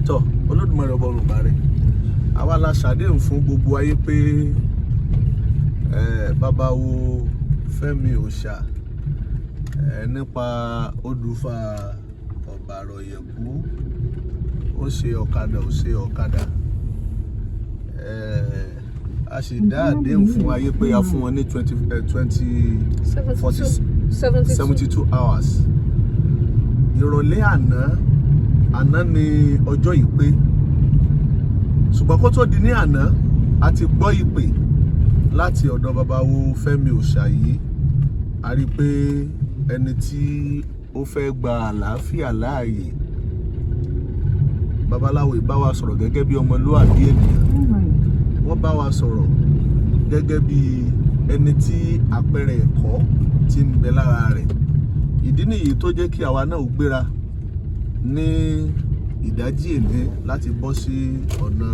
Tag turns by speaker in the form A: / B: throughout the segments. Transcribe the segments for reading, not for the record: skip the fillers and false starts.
A: Tọ́ Olódùmarè ọba olùbárẹ̀, àwa la ṣàdéhùn fún gbogbo ayé pé bàbá wo Fẹ́mi Òòṣà nípa odùfà Ọ̀bàrọ̀yẹ̀kú, ó ṣe ọ̀kadà, ó ṣe ọ̀kadà. A sì dá àdéhùn fún ayé pé a fún wọn ní twenty twenty forty 72 hours. Ìrọ̀lẹ́ àná àná ni ọjọ́ yìí pé, ṣùgbọ́n kó tó di ní àná, a ti gbọ́ ìpè láti ọ̀dọ̀ babawo Fẹ́mi Òòṣà yìí. A rí i pé ẹni tí ó fẹ́ gba àlàáfíà láàyè, babaláwo yìí bá wa sọ̀rọ̀ gẹ́gẹ́ bí ọmọlúwàbí ènìyàn. Wọ́n bá wa sọ̀rọ̀ gẹ́gẹ́ bí ẹni tí àpẹẹrẹ ẹ̀kọ́ ti ń bẹ lára rẹ̀. Ìdí nìyí tó jẹ́ kí àwa náà gbéra ní ìdájí èní láti bọ́ sí ọ̀nà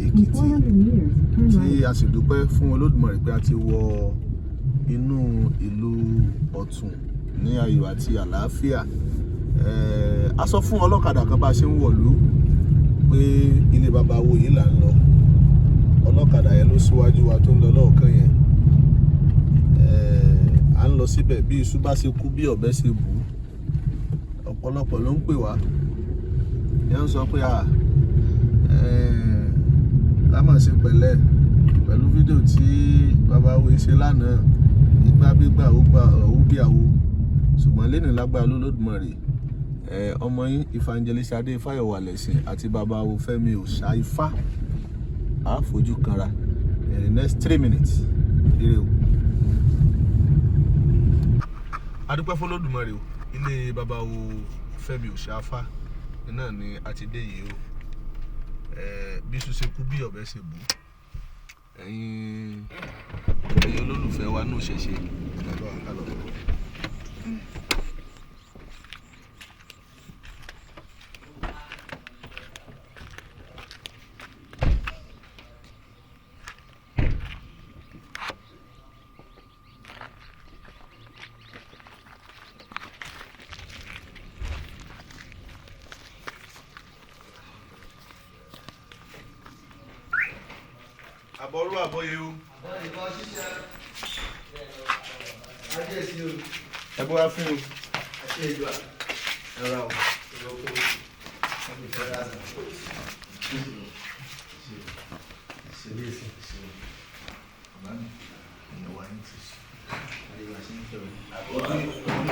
A: Èkìtì, tí a sì dúpẹ́ fún Olódùmarè pé a ti wọ inú ìlú Ọ̀tún ní ayọ̀ àti àlàáfíà. A sọ fún ọlọ́kadà kan bá a ṣe ń wọ̀lú pé ilé babawo yìí là ń lọ. Ọlọ́kadà yẹn ló síwájú wa tó ń lọ lọ́ọ̀kan yẹn. À ń lọ síbẹ̀. Bí iṣu bá ṣe kú, bí ọ̀bẹ ṣe bù ú, ọ̀pọ̀lọpọ̀ ló ń pè wá yẹn ń sọ pé à ká mà ṣe pẹ̀lẹ́ pẹ̀lú fídíò tí babawo yìí ṣe lánàá, ìgbà gbígbà ó gba òwú bí àwo. Ṣùgbọ́n lẹ́nu lágbára Olódùmarè, ọmọ yín Evangelist Adé Fáyọ̀wá Lẹ̀sìn àti babawo Fẹ́mi Òòṣà Ifá á fojú kanra in the next 3 minutes. Ire o. Adúpẹ́ f'Olódùmarè o. Ilé babawo Fẹ́mi Òòṣà Ifá náà ni a ti dé yìí o. Bí iṣu ṣe kú, bí ọ̀bẹ ṣe bù ú, ẹ̀yin olólùfẹ́ wa ní òṣèṣe, ẹ bá wa ká lọ. Àbọ̀rú àbọ̀yé o. Ẹ bọ́ wá fún o. Ẹ ra o.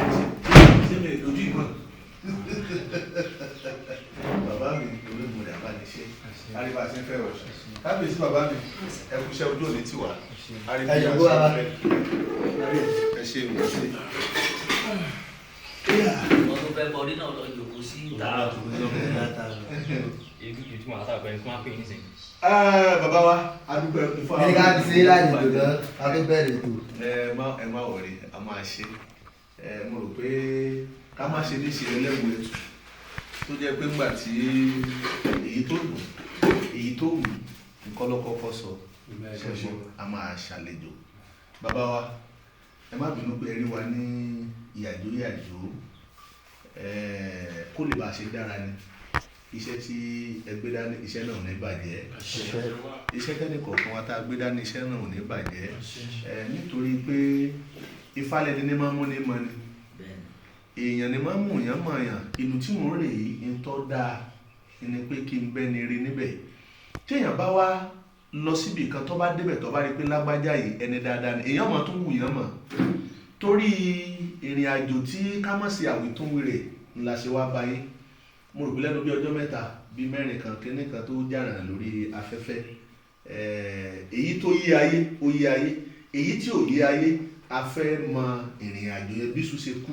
A: Ojú ìmọ̀ bàbá mi, Olódùmarè àbániṣe àríwá ṣe ń fẹ́ wọ̀. Kábíyèsí bàbá mi, ẹ kú iṣẹ́, ojú òní tiwa, àríwá ṣe ń fẹ́. Ẹ ṣe ìwé ṣe.
B: Wọ́n tó fẹ́ bọ́rí náà lọ jòkó sí ìta.
A: Bàbá wa, adúgbò ẹkún fún
C: Ẹni ká fi ṣe lálejò náà ká tó bẹ̀rẹ̀ ètò.
A: Ẹ má wọrí, a máa ṣe. Mo rò pé ká má ṣe níṣe ẹlẹ́wù ẹ̀tù tó jẹ́ pé ńgbà tí èyí tó dùn, èyí tó wù nǹkan ló kọ́kọ́ sọ ṣẹ́ṣọ́. A máa ṣàlejò bàbá wa. Ẹ má bínú pé ẹ rí wa ní ìyàjó yàjó. Kó lè bá a ṣe dára ni. Iṣẹ́ tí ẹ gbé dání, iṣẹ́ náà ò ní bàjẹ́. Iṣẹ́ tẹ́nì kọ̀ọ̀kan wa tá a gbé dání, iṣẹ́ náà ò ní bàjẹ́. Nítorí pé Ifá lẹni ní máa ń múni mọ́ni, èèyàn ni máa ń mú èèyàn mọ̀ èèyàn. Ìlú tí mò ń rè yìí ń tọ́ dáa ni pé kí n bẹ́ni rí níbẹ̀. Téèyàn bá wá lọ síbi kan, tó bá débẹ̀, tó bá rí pé lágbájá yìí, ẹni dáadáa ni, èèyàn mọ̀ tó wù yàn mọ̀. Torí ìrìn àjò tí ká mọ̀ sí àwítúnwí rẹ̀ ńlá ṣe wá bá yín. Mo rò pé lẹ́nu bí ọjọ́ mẹ́ta bí mẹ́rin kan, kíní kan tó jàràn lórí afẹ́fẹ́, èyí tó yé ayé, ó yé ayé. Èyí tí ò yé ayé, a fẹ́ mọ ìrìn àjò yẹn, bí iṣu ṣe kú,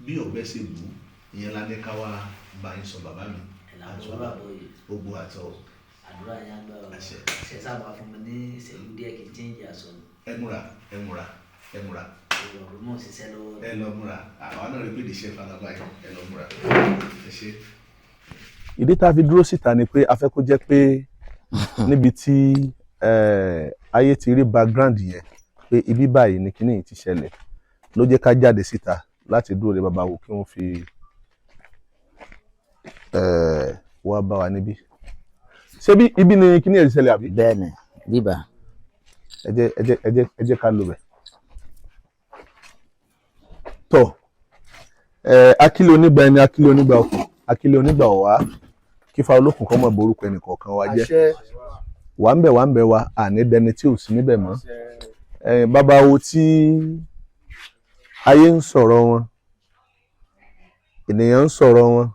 A: bí ọ̀bẹ ṣe bù ú. Ìyẹn la ní ká wá bá yín sọ, bàbá mi. Gbogbo àtọ.
B: Àdúrà yẹn á gbà ọ.
A: Àṣẹ.
B: Ṣe sábà fún mi ní ìṣẹ́jú díẹ̀ kí n change aṣọ mi.
A: Ẹ múra, ẹ múra, ẹ múra.
B: Ìrọ̀rùn mọ̀ ṣiṣẹ́ lọ́wọ́.
A: Ẹ lọ múra. Àwa náà rí pé ìdíṣẹ́ farabalẹ̀. Ẹ lọ múra, ẹ ṣe. Ìdí tá a fi dúró síta ni pé a fẹ́ kó jẹ́ pé níbi tí ayé ti rí background yẹn pé ibi báyìí ni kíní yìí ti ṣẹlẹ̀, ló jẹ́ ká jáde síta láti dúró de bàbá wo kí wọ́n fi wá. wá bá wa níbí. Ṣé bí ibi ni kíní ẹ̀ ti ṣẹlẹ̀ àbí?
B: Bẹ́ẹ̀ ni, bíbà.
A: Ẹ jẹ́ ká lò bẹ̀. Tọ́ ẹ, akílẹ̀ onígbà ẹni, akílẹ̀ onígbà ọkọ̀, akílẹ̀ onígbà ọ̀wá, kífa olókùn kọ́ mọ̀ borúkọ ẹnì kọ̀ọ̀kan wa jẹ́. Wà ń bẹ̀, wà ń bẹ̀ wa, àní dẹni tí ò sí níbẹ̀ mọ́. Ẹ bàbá wo tí ayé ń sọ̀rọ̀ wọn, ènìyàn ń sọ̀rọ̀ wọn,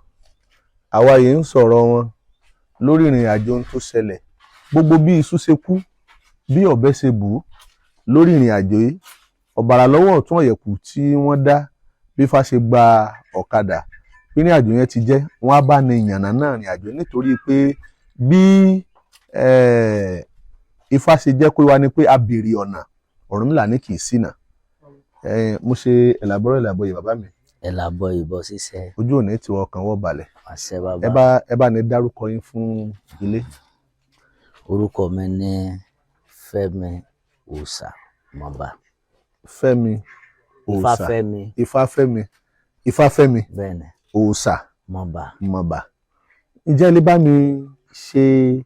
A: àwa yìí ń sọ̀rọ̀ wọn lórí ìrìn àjò ohun tó ṣẹlẹ̀, gbogbo bí iṣu ṣe kú, bí ọ̀bẹ ṣe bù ú lórí ìrìn àjò yìí, ọ̀bàrà lọ́wọ́ ọ̀tún ọ̀yẹ̀kù tí wọ́n dá, bí Ifá ṣe gba ọ̀kadà, bí ìrìn àjò yẹn ti jẹ́, wọ́n á bá ní yànnà náà ìrìn àjò, nítorí pé bí Ifá ṣe jẹ́ pé wá ní pé a béèrè ọ̀nà, Ọ̀rúnmìlà ní kì í ṣìnà. Mo ṣe ẹ̀làbọ̀rọ̀ ẹ̀làbọ̀yè bàbá mi.
B: Ẹ̀làbọ̀ ìbọn ṣíṣẹ́.
A: Ojú òní tí wọ́n kàn wọ́n balẹ̀.
B: Àṣẹ bàbá.
A: Ẹ bá ní dárúkọ yín fún ilé.
B: Orúkọ mi ní Fẹ́mi Òòṣà Mọba.
A: Fẹ́mi Òòṣà.
B: Ifáfẹ́mi.
A: Ifáfẹ́mi, Ifáfẹ́mi.
B: Bẹ́ẹ̀ ni.
A: Òòṣà.
B: Mọba.
A: Mọba. Ǹjẹ́ ẹ lè bá mi ṣe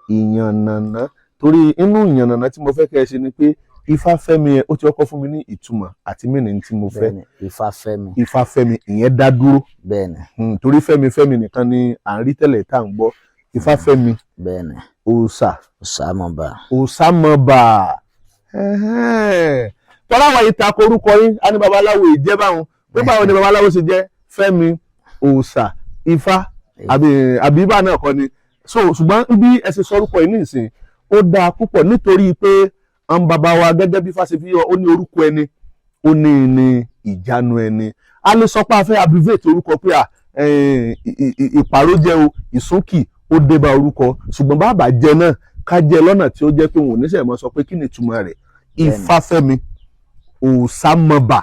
A: ìyànnànà? Torí inú ìyànnànà tí mo fẹ́ kẹ́ ẹ ṣe ni pé Ifáfẹ́mi yẹn, ó ti kọ́kọ́ fún mi ní ìtumọ̀ àti mìíràn tí mo fẹ́.
B: Bẹ́ẹ̀ ni, Ifáfẹ́mi.
A: Ifáfẹ́mi ìyẹn dá dúró.
B: Bẹ́ẹ̀ ni.
A: Torí Fẹ́mi Fẹ́mi nìkan ni à ń rí tẹ́lẹ̀ tá à ń gbọ́. Ifáfẹ́mi.
B: Bẹ́ẹ̀ ni.
A: Òòṣà.
B: Òòṣà Mọba.
A: Òòṣàmọba. Tọ́lá àwọn ìtakò orúkọ yín á ní babaláwo ìjẹ́ báwọn pé báwo ni babaláwo ṣe jẹ́ Fẹ́mi Òòṣà Ifá àbí àbíbá náà kọ́ ni. So ṣùgbọ́n bí ẹ ṣe sọ orúkọ yìí nísìn, ó dáa púpọ̀, nítorí pé àwọn bàbá wa, gẹ́gẹ́ bí Ifá ṣe fi yọ, ó ní orúkọ ẹni, ó ní ní ìjánu ẹni. A lè sọ pé a fẹ́ abbreviate orúkọ pé à ìpàrọ̀ jẹ́ o, ìsúnkì ó dé bá orúkọ, ṣùgbọ́n bàbá jẹ náà, ká jẹ lọ́nà tí ó jẹ́ pé wọn ò ní sẹ̀ mọ́ sọ pé kí ni ìtumọ̀ rẹ̀. Ifáfẹ́mi Òòṣàmọ̀bà,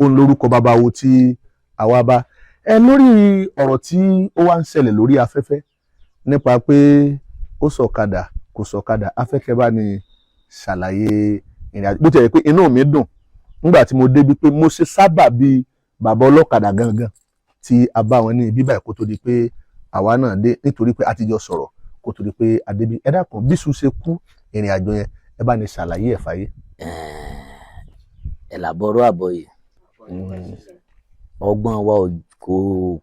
A: òun lórúkọ bàbá wo tí àwa bá ẹ lórí ọ̀rọ̀ tí ó wá ń ṣẹlẹ̀ lórí afẹ́fẹ́ nípa pé ó sọ̀kadà, kò sọ̀kadà. Afẹ́kẹ́ bá ní ṣàlàyé ìrìn àjò, bó ti yẹ pé inú mi dùn nígbà tí mo débi pé mo ṣe sábà bíi bàbá ọlọ́kadà gangan tí a bá wọn ní ibi báyìí kó tó di pé àwa náà dé, nítorí pé a ti jọ sọ̀rọ̀ kó tó di pé a débi. Ẹ dákun, bí iṣu ṣe kú, ìrìn àjò yẹn, ẹ bá ní ṣàlàyé ẹ̀ fàyè.
B: Ẹ̀làbọ̀rọ̀ àbọ̀yè, ọgbọ́n wa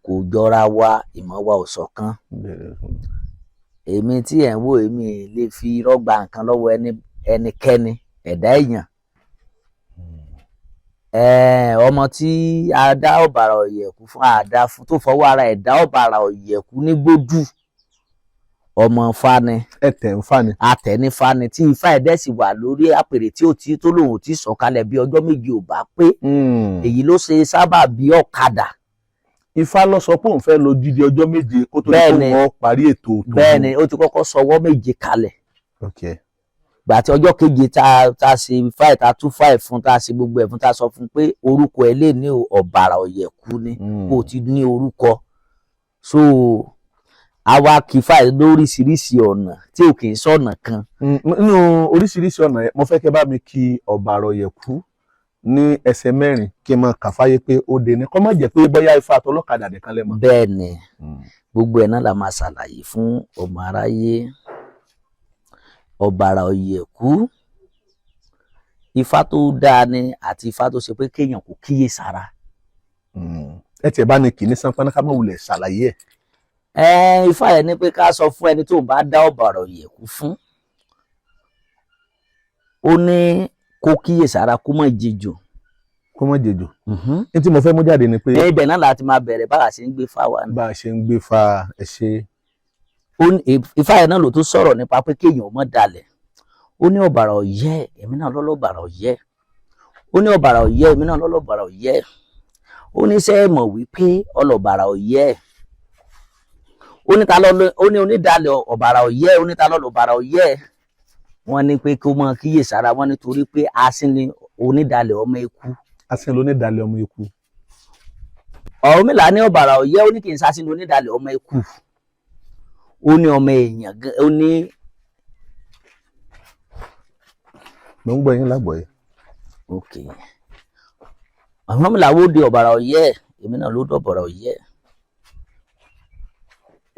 B: kò jọra wa, ìmọ̀ wa ò ṣọ̀kan. Èmi tí ẹ̀ ń wò, èmi lè fi irọ́ gba nǹkan lọ́wọ́ ẹnikẹ́ni ẹ̀dá èèyàn. Ọmọ tí a dá ọ̀bàrà ọ̀yẹ̀kú fún, àdá fún, tó fọwọ́ ara ẹ̀ dá ọ̀bàrà ọ̀yẹ̀kú ní gbódù, ọmọ Ifá ni.
A: Ẹ tẹ̀ ń fà ni.
B: Atẹ̀nífá ni, tí ifá ẹ̀dẹ́ sì wà lórí àpèrè tí ò tí tó lòun ò tí sọ̀kalẹ̀ bí ọjọ́ 7 ò bá pé. Èyí ló ṣe sábà bí ọ̀kadà.
A: Ifá lọ sọ pé òun fẹ́ lọ dídí ọjọ́ 7 kó tó di pé
B: Bẹ́ẹ̀ni.
A: wọ́n parí ètò tòun.
B: Bẹ́ẹ̀ ni, ó ti kọ́kọ́ sọwọ́ 7 kalẹ̀. Gbà tí ọjọ́ keje tá a ṣe ifá ẹ̀, tá a tú fá ẹ̀ fún, tá a ṣe gbogbo ẹ̀ fún, tá a sọ fún pé orúkọ ẹ̀ lè ní ọ̀bàrà ọ̀yẹ̀kú ni, kó o ti ní orúkọ. So àwa kì í fà lóríṣiríṣi ọ̀nà tí ò kì í sọ̀nà kan.
A: Nínú oríṣiríṣi ọ̀nà yẹn, mo fẹ́ kẹ́ bá mi kí ọ̀bàrà ọ̀yẹ̀kú ní ẹsẹ̀ 4, kí n máa kà fáyé pé ó de ní kọ́ má jẹ́ pé bóyá ifá àtọlọ́kadà nìkan lẹ́ mọ̀.
B: Bẹ́ẹ̀ ni, gbogbo ẹ̀ náà la máa ṣàlàyé fún ọmọ aráyé. Ọ̀bàrà ọ̀yẹ̀kú, ifá tó dáa ni, àti ifá tó ṣe pé kéèyàn kò kíyè sára.
A: Ẹ tiẹ̀ bá ní kì í ní sanpọ́n ká má wulẹ̀ ṣàlàyé ẹ̀.
B: Ẹ ifá yẹn ní pé ká sọ fún ẹni tó ń bá dá ọ̀bàrà ọ̀yẹ̀kú fún, ó ní kó kíyè sára, kó má jejò.
A: Kó má jejò. Ní tí mo fẹ́ mú jáde ni pé
B: Ibẹ̀ náà láti máa bẹ̀rẹ̀ bá a ṣe ń gbé fáwa ni.
A: Bá a ṣe ń gbé fa, ẹ ṣe.
B: Ó ní ifá yẹn náà ló tún sọ̀rọ̀ nípa pé kéèyàn ó má dalẹ̀. Ó ní ọ̀bàrà ọ̀yẹ́ èmi náà lọ́lọ́ ọ̀bàrà ọ̀yẹ́. Ó ní ọ̀bàrà ọ̀yẹ́ èmi náà lọ́lọ́ ọ̀bàrà ọ̀yẹ́. Ó ní sẹ́ mọ̀ wípé ọlọ́bàrà ọ̀yẹ́, ó ní ta lọ́, ó ní onídàálẹ̀ ọ̀bàrà ọ̀yẹ́, ó ní ta lọ́lọ́ ọ̀bàrà ọ̀yẹ́. Wọ́n ní pé kó mọ kíyè sára wọn, nítorí pé asín ni onídàálẹ̀ ọmọ eku.
A: Asín ló ní dalẹ̀ ọmọ eku.
B: Ọ̀rúnmìlà ní ọ̀bàrà ọ̀yẹ́, ó ní kì í sásín ní onídàálẹ̀ ọmọ eku, ó ní ọmọ èèyàn gan, ó ní.
A: Mo ń gbọ́ yín lágbọ̀ọ́yé.
B: Ok, Ọ̀rúnmìlà wo di ọ̀bàrà ọ̀yẹ́, èmi náà ló dọ̀bàrà ọ̀yẹ́.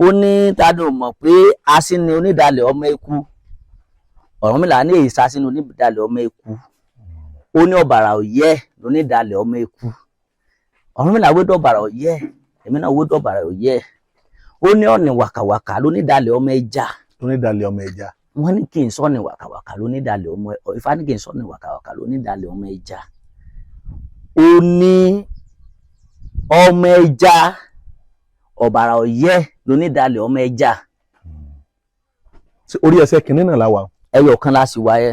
B: Ó ní ta ni ò mọ̀ pé asín ni onídàálẹ̀ ọmọ eku. Ọ̀rúnmìlà ní èyí sasín ni onídàálẹ̀ ọmọ eku. Ó ní ọ̀bàrà òyẹ́ lónídàálẹ̀ ọmọ eku. Ọ̀rúnmìlà wédọ̀ ọ̀bàrà òyẹ́, èmi náà wédọ̀ ọ̀bàrà òyẹ́. Ó ní ọ̀nì wàkàwàkà lónídàálẹ̀ ọmọ ẹja.
A: Onídàálẹ̀ ọmọ ẹja.
B: Wọ́n ní kí n sọ ní wàkàwàkà lónídàálẹ̀ ọmọ, Ifá ní kí n sọ ní wàkàwàkà lónídàálẹ̀ ọmọ ẹja. Ó ní ọmọ ẹja ọ̀bàrà ọ̀yẹ́ lónídàálẹ̀ ọmọ ẹja.
A: Ṣé orí ẹsẹ̀ kìnínní náà la wà?
B: Ẹyọ kan la sì wáyé.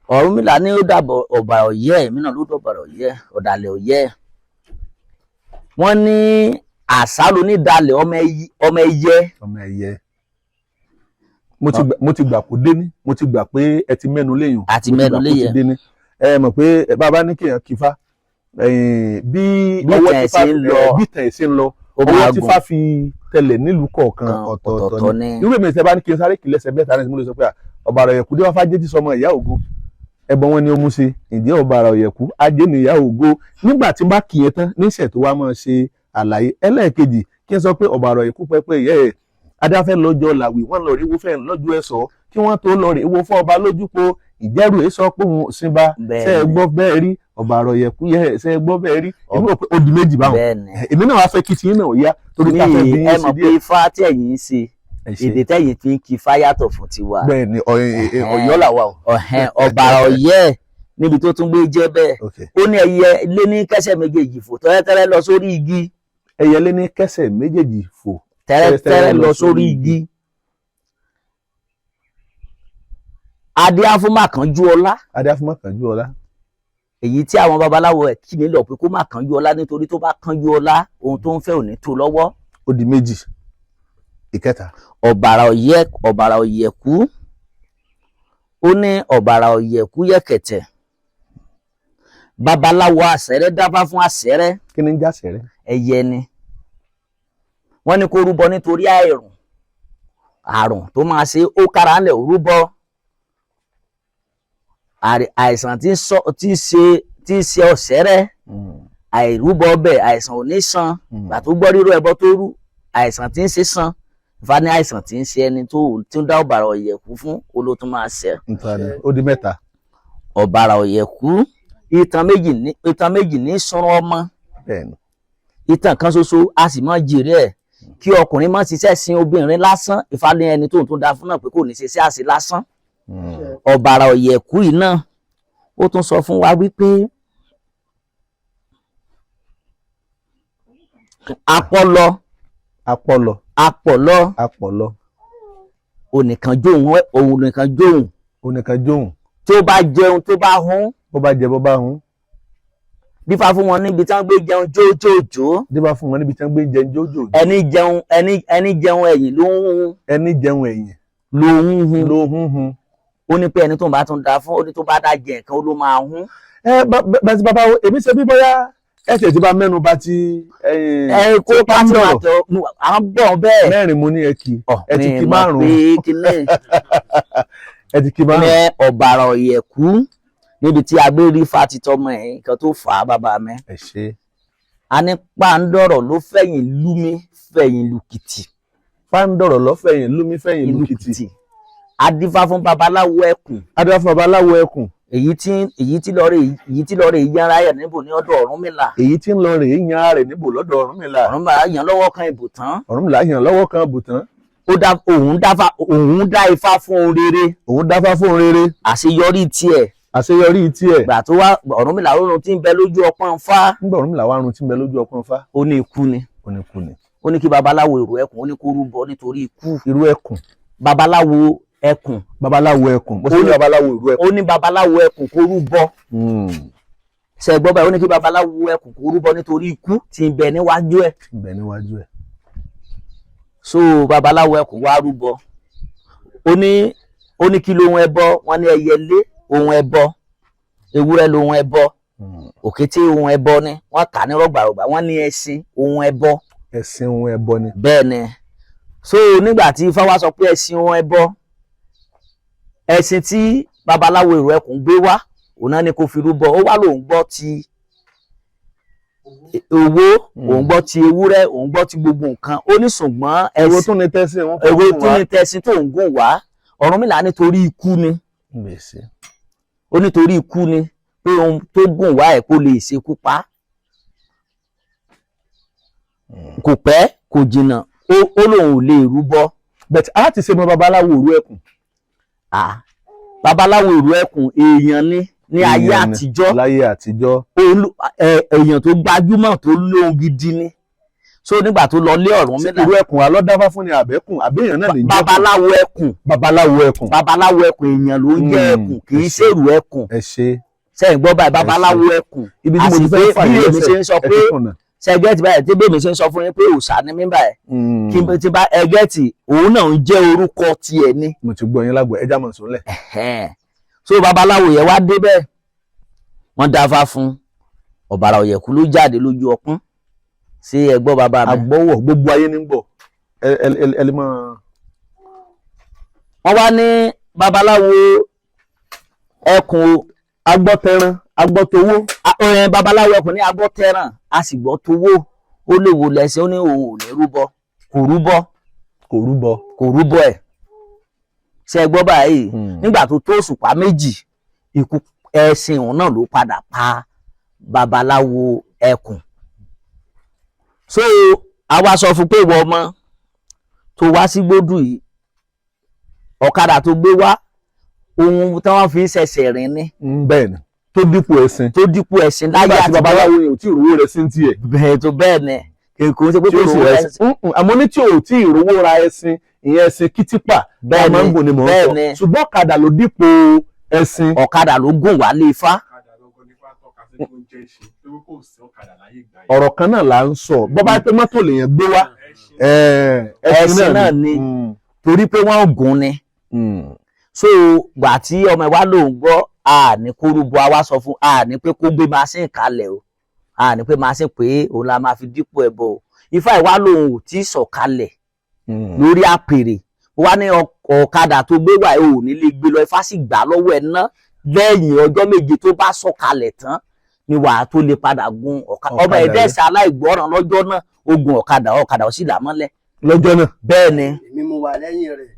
B: Ọ̀rúnmìlà ní ó dàbọ̀ ọ̀bàrà ọ̀yẹ́, èmi náà ló dọ̀bàrà ọ̀yẹ́, ọ̀dàlẹ̀ ọ̀yẹ́. Wọ́n ní àṣá lónídàálẹ̀ ọmọ ẹyẹ.
A: Ọmọ ẹyẹ. Mo ti gbà kó dé ní, mo ti gbà pé ẹ ti mẹ́nu léyìn.
B: Àti mẹ́nu léyìn.
A: Dé ní. Ẹ mọ̀ pé bàbá ní kéèyàn kífá bí ọwọ́
B: ìtàn
A: tí fá
B: ẹ̀ ṣe ń lọ.
A: Bí ìtàn ẹ̀ ṣe ń lọ,
B: Ó
A: ọwọ́
B: máa
A: tí
B: gùn.
A: fá fi tẹlẹ̀ nílùú kọ̀ọ̀kan
B: Kan
A: ọ̀tọ̀ọ̀tọ̀
B: ọ̀tọ̀ọ̀tọ̀
A: ni.
B: ni.
A: Irú èmi ìṣẹ́ bá ní kí n sáré kìlẹ̀ ẹsẹ̀ bẹ́ẹ̀ tani mo lè sọ pé ọ̀bàrà ọ̀yẹ̀kú dé wá fájé tí sọmọ ìyá ògo, ẹbọ wọn ni ó mú ṣe, ǹjẹ́ ọ̀bàrà ọ̀yẹ̀kú ajé ni ìyá ògo. Nígbà tí n bá kì í tán níṣẹ̀ tó wá máa ṣe àlàyé ẹlẹ́ẹ̀kejì, kí n sọ pé ọ̀bàrà ọ̀yẹ̀kú pẹ́pẹ́ ìyá ẹ̀ adáfẹ́ lọ́jọ́ làwì wọ́n lọ rí wo fẹ́ lọ́jọ́ ẹ̀sọ́ kí wọ́n tó lọ rí wo fún ọba lójúpo ìjẹ́rù èso pé òun sínba.
B: Bẹ́ẹ̀
A: ṣe é
B: ni.
A: gbọ́ bẹ́ẹ̀ rí ọ̀bàrà ọ̀yẹ̀kú yẹ ṣe é gbọ́ bẹ́ẹ̀ rí? Èmi rò pé ó di méjì báwọn.
B: Bẹ́ẹ̀ ni.
A: Èmi náà wá fẹ́ kí tiyín náà yá torí ká fẹ́ bí
B: ní
A: yín
B: ẹ
A: sí
B: mọ̀ pé
A: díẹ̀.
B: ifá tí ẹ̀yin ń ṣe,
A: Ẹ ṣé.
B: èdè tẹ̀yin fi ń kí ifá yàtọ̀ fún tiwa.
A: Bẹ́ẹ̀ ni, Ọ̀yọ́ làwa o.
B: Ọ̀hẹ́n, ọ̀bàrà ọ̀yẹ́ níbi tó tún gbé jẹ́ bẹ́ẹ̀. Ó ní ẹyẹ lé ní kẹsẹ̀ méjèèjì fò tẹ́rẹ́tẹ́rẹ́ lọ sórí igi.
A: Ẹyẹlé ní kẹsẹ̀ méjèèjì fò
B: Tẹ́rẹ́tẹ́rẹ́ lọ sórí igi. Adé fún Màkánjú ọlá.
A: Adé fún Màkánjú ọlá.
B: Èyí tí àwọn babaláwo ẹ̀ kì mí lọ pé kó má kánjú ọlá, nítorí tó bá kánjú ọlá, ohun tó ń fẹ́ ò ní tó lọ́wọ́.
A: Ó di méjì. Ìkẹta.
B: Ọ̀bàrà ọ̀yẹ́, ọ̀bàrà ọ̀yẹ̀kú. Ó ní ọ̀bàrà ọ̀yẹ̀kú yẹ̀kẹ̀tẹ̀, babaláwo àṣẹrẹ́ dábàá fún àṣẹrẹ́.
A: Kí ni ń jásẹ̀ rẹ?
B: Ẹyẹ ni. Wọ́n ní kó rúbọ nítorí àìrùn àrùn tó máa ṣe, ó kára ńlẹ̀ ó rúbọ. Àìsàn tí ń ṣe ọ̀sẹ̀rẹ́, àìrúbọ ọbẹ̀ àìsàn ò ní san. Gbà tó gbọ́ rírú ẹbọ tó rú, àìsàn tí ń ṣe san. Ifá ní àìsàn tí ń ṣe ẹni tó tí ń dá ọ̀bàrà ọ̀yẹ̀kú fún olótún máa ṣe.
A: Ó di mẹ́ta.
B: Ọ̀bàrà ọ̀yẹ̀kú, ìtàn méjì ní, ìtàn méjì ní sunrun ọmọ.
A: Bẹ́ẹ̀ni.
B: Ìtàn kan ṣoṣo a sì máa jèrè ẹ̀. Kí ọkùnrin má ṣiṣẹ́ sin obìnrin lásán, Ifá ní ẹni tó ń tún da fún náà pé kò ní ṣe sí àṣì lásán. Ọ̀bàrà ọ̀yẹ̀kú yìí náà, ó tún sọ fún wa wípé apọlọ
A: Apọlọ.
B: Apọlọ.
A: Apọlọ.
B: Onìkan jóun, òun nìkan jóun.
A: Onìkan jóun.
B: Tó bá jẹun, tó bá hún.
A: Bó bá jẹ, bó bá hún.
B: Dífá fún wọn níbi tí wọ́n gbé jẹun jójójó.
A: Dífá fún wọn níbi tí wọ́n gbé jẹun jójó.
B: Ẹni jẹun, ẹni jẹun ẹ̀yìn ló ń hún.
A: Ẹni jẹun ẹ̀yìn
B: ló ń hún.
A: Ló ń hún.
B: Ó ní pé ẹni tó ń bá tún da fún, ó ní tó bá dá jẹ nǹkan, ó ló máa hún.
A: Ẹ bá ti bàbá wo, èmi ṣe bí bóyá ẹ tẹ̀ tí bá mẹ́nu bá ti.
B: Ẹ kó pátí máa tọ à ń bọ̀ bẹ́ẹ̀.
A: Mẹ́rin mo ní ẹ kì ẹ ti kí márùn-ún. Ẹ ti kí márùn-ún.
B: Ní ọ̀bàrà ọ̀yẹ̀kú níbi tí agbérí fa ti tọmọ ẹ̀, nǹkan tó fà á bàbá mi.
A: Ẹ ṣe.
B: A ní pàǹdọ̀rọ̀ ló fẹ̀yìn lúmi fẹ̀yìn lùkìtì.
A: Pàǹdọ̀rọ̀ ló fẹ̀yìn lúmi fẹ̀yìn lùkìtì.
B: Adífá fún babaláwo ẹkùn.
A: Adífá fún babaláwo ẹkùn.
B: Èyí tí lọ rè yanra ẹ̀ níbò ní ọ̀dọ̀ Ọ̀rúnmìlà.
A: Èyí tí ń lọ rè yanra rẹ̀ níbò lọ́dọ̀ Ọ̀rúnmìlà.
B: Ọ̀rúnmìlà yàn lọ́wọ́ kan ìbò tán.
A: Ọ̀rúnmìlà yàn lọ́wọ́ kan ìbò tán.
B: Òun dá ifá fún ohun rere.
A: Òun dáfá fún ohun rere.
B: Àṣeyọrí tiẹ̀.
A: Àṣeyọrí tiẹ̀.
B: Gbà tó wá Ọ̀rúnmìlà rọrùn tí ń bẹ lójú ọpọ́n fá.
A: Nígbà Ọ̀rúnmìlà wá run tí ń bẹ lójú ọpọ́n fá.
B: Ó ní ikú ni.
A: Ó ní ikú ni.
B: Ó ní kí babaláwo èrò ẹkùn, ó ní kó rúbọ nítorí ikú.
A: Irú ẹkùn.
B: Babaláwo ẹkùn.
A: Babaláwo ẹkùn. Mo sì ní babaláwo ìrú ẹkùn.
B: Ó ní babaláwo ẹkùn kó rúbọ. Ṣe gbọ́ báyìí, ó ní kí babaláwo ẹkùn kó rúbọ nítorí ikú tí ń bẹ níwájú ẹ̀.
A: Ń bẹ níwájú ẹ̀.
B: So babaláwo ẹkùn wá rúbọ. Ó ní kí lóhun ẹbọ, wọ́n ní ẹyẹlé ohun ẹbọ, ewúrẹ́ lóhun ẹbọ, òkété ohun ẹbọ ni wọ́n kà ní rọgbàrọgbà, wọ́n ní ẹṣin ohun ẹbọ.
A: Ẹṣin ohun ẹbọ ni.
B: Bẹ́ẹ̀ ni. So nígbà tí Ifá wá sọ pé ẹṣin ohun ẹbọ, ẹṣin tí babaláwo èrò ẹkùn gbé wá, òun náà ni kò fi rúbọ. Ó wá lòun gbọ́ ti Owó òun gbọ́ ti ewúrẹ́, òun gbọ́ ti gbogbo nǹkan. Ó ní ṣùgbọ́n
A: Èwo
B: ẹ̀sìn
A: tún ni tẹ́sí wọn fẹ́
B: èwo
A: fún
B: tún
A: wa?
B: ní tẹ̀sìn tó ń gùn wá? Ọ̀rúnmìlà nítorí ikú ni.
A: Gbèsè.
B: Ó nítorí ikú ni, pé ohun tó gùn wá ẹ̀ kó lè ṣekú pa á. Kò pẹ́ kò jìnnà, ó lóun ò lè rúbọ.
A: But a ti ṣe mọ babaláwo òru ẹkùn.
B: Ah, babaláwo ìlú ẹkùn èèyàn ni ní ayé
A: Èèyàn ni,
B: àtijọ́.
A: Láyé àtijọ́.
B: Èèyàn tó gbajúmọ̀ tó lóhun gidi ni. So nígbà tó lọ lé Ọ̀rúnmìlà,
A: Ìlú ẹkùn alọ́dáfá fún ni àbẹ́kùn àbẹ́yàn náà lè jẹ́?
B: Babaláwo ẹkùn.
A: Babaláwo ẹkùn.
B: Babaláwo ẹkùn, èèyàn ló ń jẹ́ ẹkùn, kì í ṣèrú ẹkùn.
A: Ẹ ṣe.
B: Sẹ́yìn gbọ́ báyìí? Babaláwo ẹkùn.
A: Ibi tí mo ti
B: Àti
A: fẹ́
B: pé
A: fà
B: bí
A: yín
B: èmi ṣe ń sọ
A: lẹ́sẹ̀, ẹ
B: pé
A: ti kùnà.
B: ṣẹ́gẹ́tì báyìí, tí bẹ́ẹ̀ mi ṣe ń sọ fún yín pé òòṣà ni mí báyìí, kí n ti bá ẹgẹ́tì, òun náà ń jẹ́ orúkọ tiẹ̀ ni.
A: Mo ti gbọ́ yín lágbo, ẹja mọ̀ sólẹ̀.
B: Ẹ̀hẹ́n. So babaláwo yẹn wá débẹ̀, wọ́n dáfá fún ọ̀bàrà ọ̀yẹ̀kú ló jáde lójú ọpọ́n. Ṣé ẹ gbọ́, bàbá mi?
A: Àgbọ̀wọ̀, gbogbo ayé ní gbọ́, ẹ ẹ ẹ lè mọ.
B: Wọ́n wá ní babaláwo ẹkùn o.
A: Agbọ́tẹran, agbọ́towó.
B: Babaláwo ẹkùn ní agbọ́tẹ̀ràn, a sì gbọ́ towó. Ó lè wò lẹ́sẹ̀, ó ní òun ò ní rúbọ, kò rúbọ.
A: Kò rúbọ.
B: Kò rúbọ ẹ̀. Ṣé ẹ gbọ́ báyìí? Nígbà tó tó òṣùpá 2, ikú ẹṣin òun náà ló padà pa babaláwo ẹkùn. So àwa sọ fún pé ìwọ ọmọ tó wá sí gbódù yìí, ọ̀kadà tó gbé wá, ohun tí wọ́n fi ń ṣẹ̀ṣẹ̀ rìn ni.
A: Bẹ́ẹ̀ ni, tó dípò ẹṣin.
B: Tó dípò ẹṣin láyé
A: Nígbà tí
B: àtijọ́.
A: babaláwo yẹn ò tí ì rówó rẹ̀ sí tiẹ̀.
B: Bẹ́ẹ̀ tó bẹ́ẹ̀ ni, kò ń ṣe pé
A: Tí
B: kò
A: ó sì
B: rówó
A: rẹ̀
B: ẹṣin.
A: sí. Àmọ́ ní tí ò tí ì rówó ra ẹṣin, ìyẹn ẹṣin kìtìpà
B: Bẹ́ẹ̀
A: máa ń
B: ni,
A: gùn ni mò ń
B: bẹ́ẹ̀
A: sọ
B: ni.
A: Ṣùgbọ́n ọ̀kadà ló dípò ẹṣin.
B: Ọ̀kadà ló gùn wá lé Ifá.
D: Ọ̀kadà gangan nípa tọ́ka sí tó ń jẹ́ ìṣe torí kò sí ọ̀kadà láyé ìgbà yẹn.
A: Ọ̀rọ̀ kan náà là ń sọ, bọ́ bá pé mọ́tò lèèyàn gbé wá,
D: Ẹṣin.
B: Ẹṣin náà ni. Torí pé wọ́n gùn ni. So gbà tí ọmọ ẹ wá lòun gbọ́, àní kó rúbọ. Àwa sọ fún àní pé kó gbé machine kalẹ̀ o, àní pé machine pé òun la máa fi dípò ẹbọ o. Ifá ìwá lòun ò tí ì sọ̀kalẹ̀ lórí àpèrè wá ní ọ̀kadà tó gbé wà ò ní lè gbé lọ. Ifá sì gbà lọ́wọ́ ẹ̀ ná. Lẹ́yìn ọjọ́ 7 tó bá sọ̀kalẹ̀ tán ni wàá tó lè padà gun ọ̀kadà. Ọmọ
A: Ọ̀kadà.
B: ẹ̀dẹ́sẹ̀ aláìgbọ́ràn lọ́jọ́ náà, ó gun ọ̀kadà, ọ̀kadà ó sì là mọ́lẹ̀.
A: Lọ́jọ́ náà.
B: Bẹ́ẹ̀ ni.
C: Èmi mo wà lẹ́yìn rẹ̀,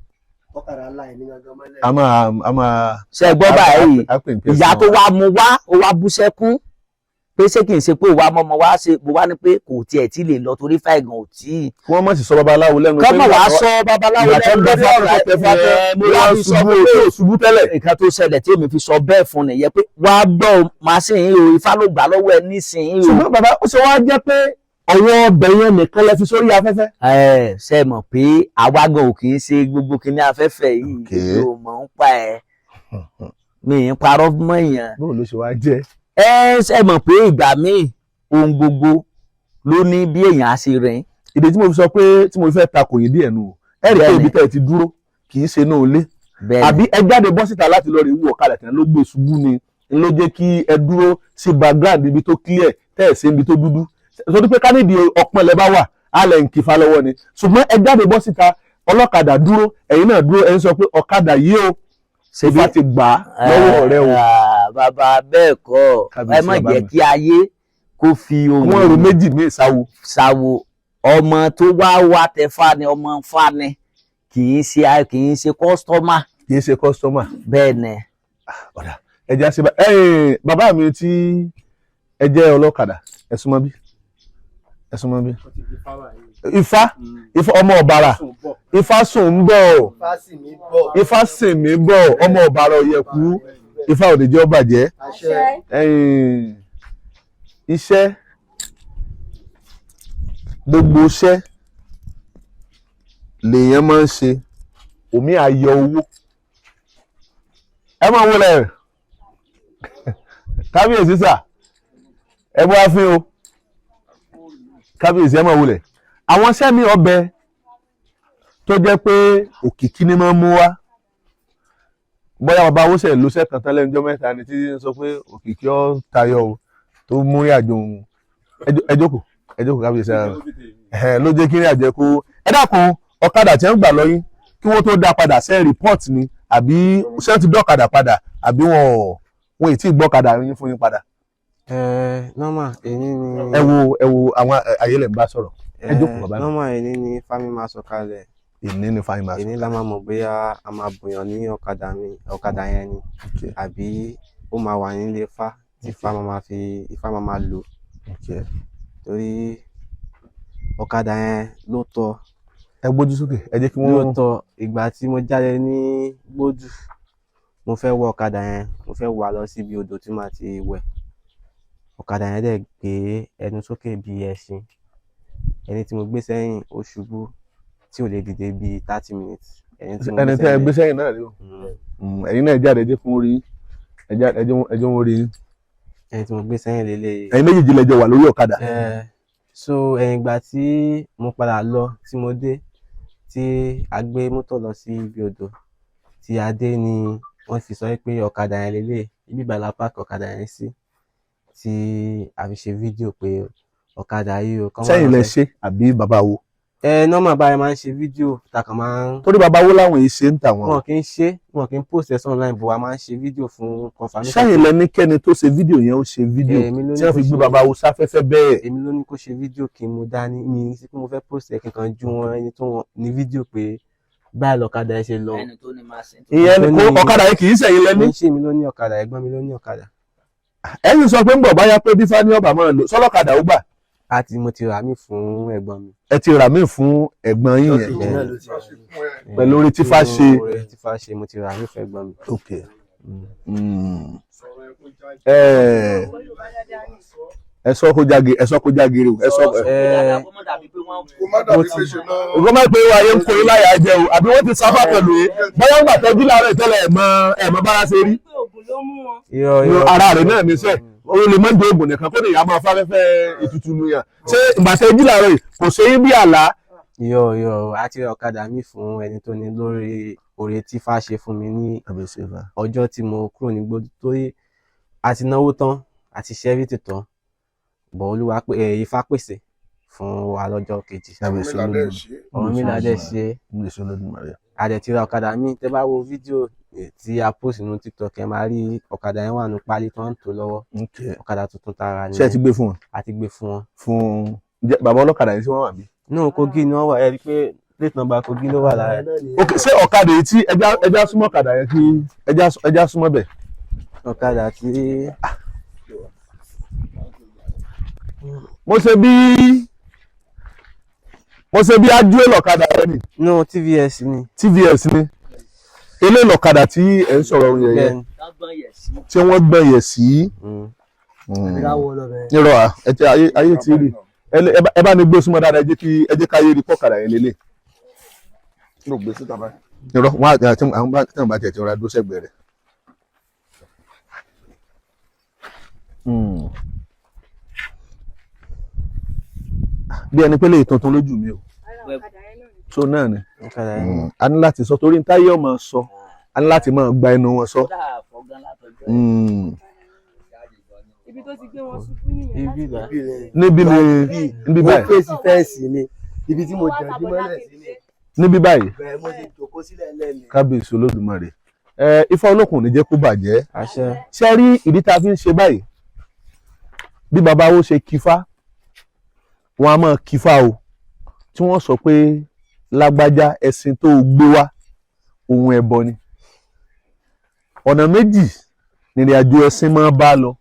C: ọ̀kadà ńlá èmi gangan mọ́lẹ̀.
A: A máa
B: Ṣe gbọ́ báyìí?
A: A pè ní pẹ́sì
B: Ìyá tó
A: náà.
B: wá mú wá, ó wá bú sẹ́kún pé ṣé kì í ṣe pé ìwà mọ́mọ́ wá ṣe mo wá ní pé kò tiẹ̀ tí lè lọ torí fáìgàn ò tí ì.
A: Kí wọ́n má sì sọ babaláwo lẹ́nu.
B: Kọ́mọ̀ wá sọ babaláwo
A: Ìgbà tó
B: lẹ́nu
A: ń bẹ́
B: lórí
A: fáwọn
B: ọ̀rọ̀
A: tó tẹ fáfẹ́
B: ẹ̀, mo wá fi sọ
A: ṣubú
B: pé
A: tí ò ṣubú tẹ́lẹ̀.
B: Nǹkan tó ṣẹlẹ̀ tí èmi fi sọ bẹ́ẹ̀ fún nìyẹn, pé wá gbọ́ o, màsíìn o, Ifá ló gbà lọ́wọ́ ẹ nísìnyí o.
A: Ṣùgbọ́n bàbá, ó ṣe wá jẹ́ pé ọwọ́ ọbẹ̀ yẹn nìkan lẹ fi sórí afẹ́fẹ́?
B: Ẹ ṣe mọ̀ pé àwa gan ò kì í ṣe gbogbo kinní afẹ́fẹ́ yìí.
A: Okay.
B: Èmi ò mọ̀ ń pa ẹ̀, mi ì parọ́ mọ́ èèyàn.
A: Bóun ló ṣe wá jẹ́?
B: Ẹ ṣe mọ̀ pé ìgbà míì, ohun gbogbo ló ní bí èèyàn á ṣe rìn.
A: Ìdí tí mo fi sọ pé tí mo fi fẹ́ takò yín díẹ̀ nù o, ẹ rí i pé
B: Bẹ́ẹ̀ni.
A: ibi tẹ́ ẹ ti dúró kì í ṣe inú ilé.
B: Bẹ́ẹ̀ni.
A: Àbí ẹ jáde bọ́ síta láti lọ rí wú ọ̀kadà tẹ̀ ló gbé ṣubú ni n ló jẹ́ kí ẹ dúró sí background ibi tó clear tẹ́ ẹ̀ sí ibi tó dúdú, sọ pé ká nídìí ọpọ́n lẹ bá wà á lẹ̀ ń kífa lọ́wọ́ ni. Ṣùgbọ́n ẹ jáde bọ́ síta, ọlọ́kadà dúró, ẹ̀yin náà dúró, ẹ ń sọ pé ọ̀kadà yìí o, Ifá ti gbà á lọ́wọ́ rẹ o.
B: Ah, bàbá, bẹ́ẹ̀ kọ́.
A: Kábíyèsí,
B: Ẹ má
A: bàbá
B: jẹ́
A: mi.
B: kí ayé kó fi ohun
A: Wọ́n ro méjì ní ìsáwo.
B: Sáwo ọmọ tó wá wá tẹfá ni, ọmọ fá ni, kì í ṣe customer.
A: Kì í ṣe customer.
B: Bẹ́ẹ̀ ni.
A: Ọ̀dà, ẹja ṣe bá ẹ̀ẹ́n bàbá mi tí ẹ jẹ́ ọlọ́kadà, ẹ súnmọ́ bí, ẹ súnmọ́ bí.
D: Wọ́n ti di fáwà yìí.
A: Ifá, Ifá ọmọ ọ̀bàrà.
D: Sùn bọ̀.
A: Ifá sùn ń bọ̀.
C: Fásì mi bọ̀.
A: Ifá sìn mí bọ̀, ọmọ ọ̀bàrà ọ̀yẹ̀kú, Ifá ò ní jẹ́ ó bàjẹ́.
C: Àṣẹ.
A: Ẹ̀yìn iṣẹ́, gbogbo iṣẹ́ lèèyàn máa ń ṣe, omi àyọ owó. Ẹ máa wọlé kábíyèsí sà, ẹ bọ́ àfin o, kábíyèsí, ẹ máa wọlé. Àwọn iṣẹ́ mi ọbẹ̀ tó jẹ́ pé òkìkí ni máa ń mú wá, bóyá bàbá awúsẹ̀ ló sẹ́kàn tán lẹ́nu ọjọ́ 3 ni tí ń sọ pé òkìkí ọ̀ tayọ o, tó mú rí àjò òun. Ẹ jókòó, ẹ jókòó, kábíyèsí ara rẹ̀ ló jẹ́ kí ní àjẹ́ kó. Ẹ dákun, ọ̀kadà tí wọ́n gbà lọ yín kí wọ́n tó dá padà, ṣe report ni àbí ṣé wọ́n ti dọ́kadà padà, àbí wọn ì tí ì gbọ́kadà yín fún yín padà?
E: Normal èyí ni.
A: Ẹ wo, ẹ wo àwọn ayé lẹ̀ ń bá sọ̀rọ̀. Ẹ jókòó, bàbá mi.
E: Normal èyí ni fami máa sọ̀kalẹ̀.
A: Ìní ni fáyín máa sọ.
E: Èyí la máa mọ̀ bóyá a máa bùyàn ní ọ̀kadà mi, ọ̀kadà yẹn ni, àbí ó máa wà nílé Ifá tí Ifá máa máa fi Ifá máa máa lò, torí ọ̀kadà yẹn ló tọ́.
A: Ẹ gbójú sókè, ẹ jẹ́ kí wọ́n.
E: Lóòótọ́, ìgbà tí mo jáde ní Gbódù, mo fẹ́ wọ ọ̀kadà yẹn, mo fẹ́ wà lọ síbi odò tí màá ti wẹ̀. Ọ̀kadà yẹn dẹ̀ gbé ẹnu sókè bí ẹṣin. Ẹni tí mo gbé sẹ́yìn, ó ṣubú tí ò lè dìde bíi 30 minutes. Ẹni tí mo
A: Ẹni tẹ́ ẹ gbé sẹ́yìn náà rí o. Ẹ̀yin náà jáde, ẹ jẹ́ kí wọ́n rí yín. Ẹ jáde, ẹ jẹ́ wọ́n rí yín.
E: Ẹni tí mo gbé sẹ́yìn lélẹ́yìí.
A: Ẹ̀yin méjèèjì lẹ jọ wà lórí ọ̀kadà.
E: So ẹ̀yìn ìgbà tí mo padà lọ, tí mo dé, tí a gbé mọ́tò lọ sí ibi odò tí a dé ni wọ́n fi sọ pé ọ̀kadà yẹn lélẹ̀, ibi ìbàlá páàkì ọ̀kadà yẹn sí, tí a fi ṣe fídíò pé ọ̀kadà yìí o. Kán má
A: Sẹ́yìn
E: lọ
A: lẹ
E: fẹ́-
A: ṣe àbí bàbá wo?
E: Ẹ normal báyìí máa ń ṣe fídíò tá a kàn máa ń.
A: Torí bàbá wo láwọn yìí ṣe ń tà wọ́n.
E: Wọn kì í ṣe, wọn kì í post ẹ̀ sí online, but a máa ń ṣe fídíò fún confirmation.
A: Sẹ́yìn lẹ ní kẹ́ni tó ṣe fídíò yẹn ó ṣe fídíò
E: Èmi ló ní
A: tí wọ́n fi
E: kó
A: gbé
E: ṣe.
A: bàbá wo sáfẹ́fẹ́ bẹ́ẹ̀?
E: Èmi ló ní kó ṣe fídíò kí n mú dání mi sí pé mo fẹ́ post ẹ̀, kí n kàn ju wọn ẹni tó wọn ní fídíò pé báyìí lọ́kadà ẹ ṣe lọ.
B: Ẹni tó ní máa sìn.
A: Ìyẹn ni
E: Tó
A: kó
E: ní-
A: ọ̀kadà yìí kì í sẹ́yìn lẹ́ní.
E: Kì í ṣe èmi ló ní ọ̀kadà, ẹ̀gbọ́n mi ló ní ọ̀kadà.
A: Ẹ̀yin sọ pé ń bọ̀ báyá pé bí fani ọba máa lò sọ́lọ́kadà ó gbà.
E: Àti mo ti rà mí fún ẹ̀gbọ́n mi.
A: Ẹ ti rà míì fún ẹ̀gbọ́n yín yẹn?
C: Kejì náà ló ti rà mí.
A: Pẹ̀lú orí tí Fá ṣe.
E: Oore tí Fá ṣe, mo ti rà mí fún ẹ̀gbọ́n mi.
A: Ok.
D: Sọ̀rọ̀ ẹ kó jáde.
A: Ẹ sọ kó jáde, ẹ sọ kó jágere o, ẹ sọ.
E: Ẹ
B: Kó má dàbí pé wọ́n.
D: Kó má dàbí pé ṣe náà.
A: Ògbọ́n máa ń pe ayé ń kó yín láyà jẹ o, àbí wọ́n ti sáfà pẹ̀lú yín bóyá ń gbà tẹ́jú láàárọ̀ ìtẹ́lẹ̀ ẹ̀ mọ ẹ̀ mọ bára ṣe rí.
F: Pé oògùn ló mú wọn.
E: Irọ́, irọ́.
A: Ara rẹ̀ náà ní sẹ́ o lè mọ́ di oògùn nìkan kó lè yá máa fáfẹ́fẹ́ ètùtù nu yàn. Ṣé ìgbà tẹ́jú láàárọ̀ yìí kò ṣe é bí àlá?
E: Irọ́, irọ́, a ti ra ọ̀kadà mi fún ẹni tó ní lórí oore tí Fá ṣe fún mi ní ọjọ́ tí mo kúrò ní Gbódù, torí a ti náwó tán, a ti ṣe everything tán, bọ̀ Olúwa pé ẹ̀ Ifá pèsè fún wa lọ́jọ́ kejì. Ọ̀rúnmìlà dẹ̀ ṣe. A dẹ̀ ti ra ọ̀kadà mi. Tẹ́ bá wo fídíò tí a post nínú TikTok, ẹ máa rí ọ̀kadà yẹn wà ní páálí tó ń tò lọ́wọ́, ọ̀kadà tuntun tara ni.
A: Ṣé ẹ ti gbé fún wọn?
E: A ti gbé fún wọn.
A: Fún jẹ́ bàbá ọlọ́kadà yìí tí wọ́n wà bí?
E: Náà Kogi ni wọ́n wà. Ẹ rí i pé plate number Kogi ló wà lára ẹ̀.
A: Ok, ṣé ọ̀kadà yìí tí ẹja súnmọ́ ọ̀kadà yẹn, kí ẹja súnmọ́ bẹ̀.
E: Ọ̀kadà tí
A: Mo ṣe bí ájúwé lọ̀kadà rẹ ni.
E: No, TVS ni.
A: TVS ni eléyìí lọ̀kadà tí ẹ̀ ń sọ̀rọ̀ yẹn yẹn.
E: Bẹ́ẹ̀ni.
B: Dágbọ́n yẹ̀ sí.
A: Tí wọ́n gbọ̀n yẹ̀ sí.
C: Ìráwọ̀ lọ́bẹ̀.
A: Irọ́ à, ẹ ti ayé ayé ti rí. Ẹ bá ní gbé súnmọ́ dáadáa, ẹ jẹ́ káyé rí pọ̀kadà yẹn lélẹ̀.
D: Ló gbé síta báyìí.
A: Irọ́ wọn àti àwọn bá tí wọn bá tiẹ̀ ti rọra dúró sẹ́gbẹ̀ẹ́ rẹ̀. Bí ẹni pé lè tuntun lójú mi o.
F: Ara ọ̀kadà yẹn náà ni.
A: So náà ni.
E: Ọ̀kadà yẹn.
A: A ní láti sọ torí táyé ọmọ sọ, a ní láti máa gba ẹnu wọn sọ.
B: Kódà àfọ̀gán látọjọ́.
F: Ibi tó ti gbé wọn ṣubú nìyẹn.
E: Ibi ìgbà.
C: Ibi rẹ̀.
A: Níbi ni níbi
C: Mo
A: báyìí?
C: fèsì fẹ́ǹsì ni ibi tí mo jẹ̀jú mọ́lẹ̀ sí ni.
A: Níbi báyìí?
C: Bẹ́ẹ̀ mo ti jòkó sílẹ̀ lẹ́nu.
A: Kábíyèsí Olódùmarè, ẹ Ifá Olókun ò ní jẹ́ kó bàjẹ́.
E: Àṣẹ.
A: Ṣe rí ìdí tá a fi ń ṣe báyìí? Bí baba wo ṣe kífá, wọn a máa kífá o, tí wọ́n sọ pé lágbájá, ẹṣin tó o gbé wá, ohun ẹbọ ni. Ọ̀nà méjì nìrìn àjò ẹṣin máa bá lọ